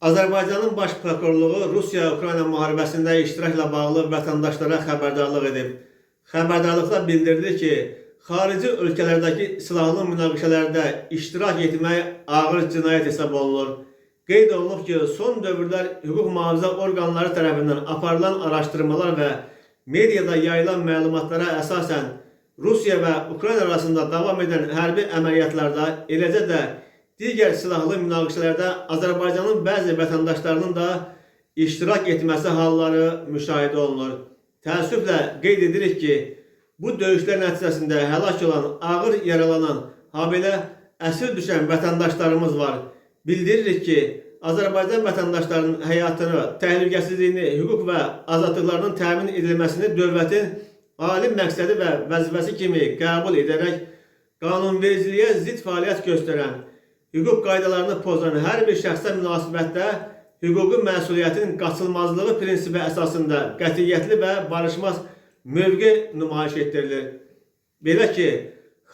Azərbaycanın Baş Prokurorluğu Rusiya-Ukrayna müharibəsində iştirakla bağlı vətəndaşlara xəbərdarlıq edib. Xəbərdarlıqda bildirilir ki, xarici ölkələrdəki silahlı münaqişələrdə iştirak etmək ağır cinayət hesab olunur. Qeyd olunub ki, son dövrlər hüquq mühafizə orqanları tərəfindən aparılan araşdırmalar və mediada yayılan məlumatlara əsasən Rusiya və Ukrayna arasında davam edən hərbi əməliyyatlarda, eləcə də digər silahlı münaqişələrdə Azərbaycanın bəzi vətəndaşlarının da iştirak etməsi halları müşahidə olunur. Təəssüflə qeyd edirik ki, bu döyüşlər nəticəsində həlak olan, ağır yaralanan, habelə əsir düşən vətəndaşlarımız var. Bildiririk ki, Azərbaycan vətəndaşlarının həyatını, təhlükəsizliyini, hüquq və azadlıqlarının təmin edilməsini dövlətin ali məqsədi və vəzifəsi kimi qəbul edərək qanunvericiliyə zidd fəaliyyət göstərən, hüquq qaydalarını pozan hər bir şəxsə münasibətdə hüquqi məsuliyyətin qaçılmazlığı prinsipi əsasında qətiyyətli və barışmaz mövqe nümayiş etdirilir. Belə ki,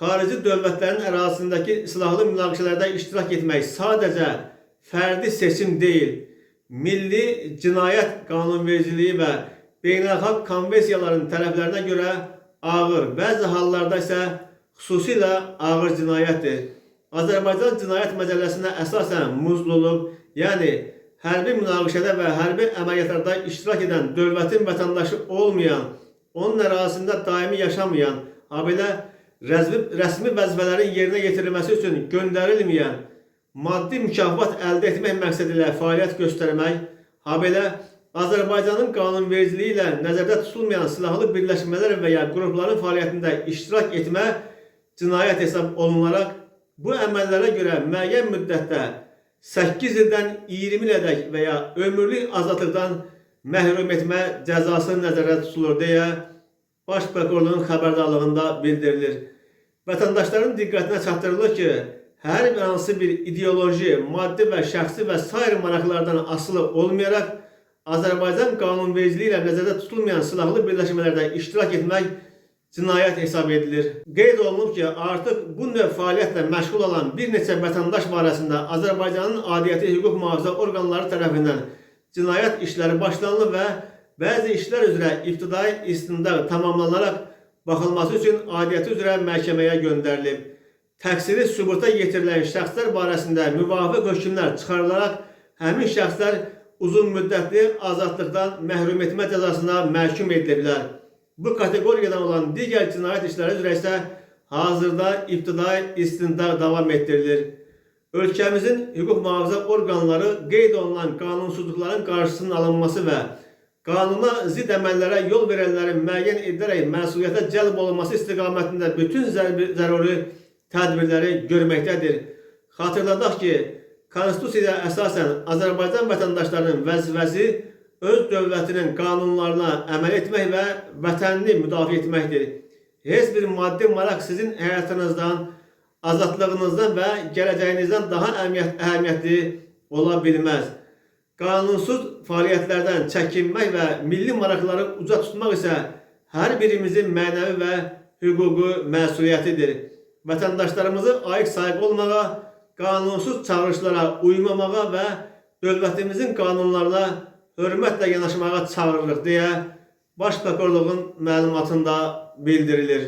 xarici dövlətlərin ərazisindəki silahlı münaqişələrdə iştirak etmək sadəcə fərdi seçim deyil, milli cinayət qanunvericiliyi və beynəlxalq konvensiyaların tələblərinə görə ağır, bəzi hallarda isə xüsusilə ağır cinayətdir. Azərbaycan Cinayət Məcəlləsinə əsasən muzluluq, yəni hərbi münaqişədə və hərbi əməliyyatlarda iştirak edən dövlətin vətəndaşı olmayan, onun ərazisində daimi yaşamayan, habelə rəsmi vəzifələrin yerinə yetirilməsi üçün göndərilməyən, maddi mükafat əldə etmək məqsədi ilə fəaliyyət göstərmək, habelə Azərbaycanın qanunvericiliyi ilə nəzərdə tutulmayan silahlı birləşmələr və ya qrupların fəaliyyətində iştirak etmə cinayət hesab olunaraq bu əməllərə görə müəyyən müddətdə 8 ildən 20 ilədək və ya ömürlük azadlıqdan məhrum etmə cəzası nəzərdə tutulur deyə Baş Prokurorluğun xəbərdarlığında bildirilir. Vətəndaşların diqqətinə çatdırılır ki, hər bir hansı bir ideoloji, maddi və şəxsi və sair maraqlardan asılı olmayaraq Azərbaycan qanunvericiliyi ilə nəzərdə tutulmayan silahlı birləşmələrdə iştirak etmək cinayət hesab edilir. Qeyd olunub ki, artıq bu növ fəaliyyətlə məşğul olan bir neçə vətəndaş barəsində Azərbaycanın aidiyyəti hüquq mühafizə orqanları tərəfindən cinayət işləri başlanılıb və bəzi işlər üzrə ibtidai istintaq tamamlanaraq baxılması üçün aidiyyəti üzrə məhkəməyə göndərilib. Təqsiri sübuta yetirilən şəxslər barəsində müvafiq hökmlər çıxarılaraq həmin şəxslər uzunmüddətli azadlıqdan məhrum etmə cəzasına məhkum ediliblər. Bu kateqoriyadan olan digər cinayət işləri üzrə isə hazırda ibtidai istintaq davam etdirilir. Ölkəmizin hüquq mühafizə orqanları qeyd olunan qanunsuzluqların qarşısının alınması və qanuna zidd əməllərə yol verənlərin müəyyən edilərək məsuliyyətə cəlb olunması istiqamətində bütün zəruri tədbirləri görməkdədir. Xatırladaq ki, Konstitusiyaya əsasən Azərbaycan vətəndaşlarının vəzifəsi öz dövlətinin qanunlarına əməl etmək və vətənini müdafiə etməkdir. Heç bir maddi maraq sizin həyatınızdan, azadlığınızdan və gələcəyinizdən daha əhəmiyyətli ola bilməz. Qanunsuz fəaliyyətlərdən çəkinmək və milli maraqları uca tutmaq isə hər birimizin mənəvi və hüquqi məsuliyyətidir. Vətəndaşlarımızı ayıq sayıq olmağa, qanunsuz çağırışlara uymamağa və dövlətimizin qanunlarına hörmətlə yanaşmağa çağırırıq deyə Baş Prokurorluğun məlumatında bildirilir.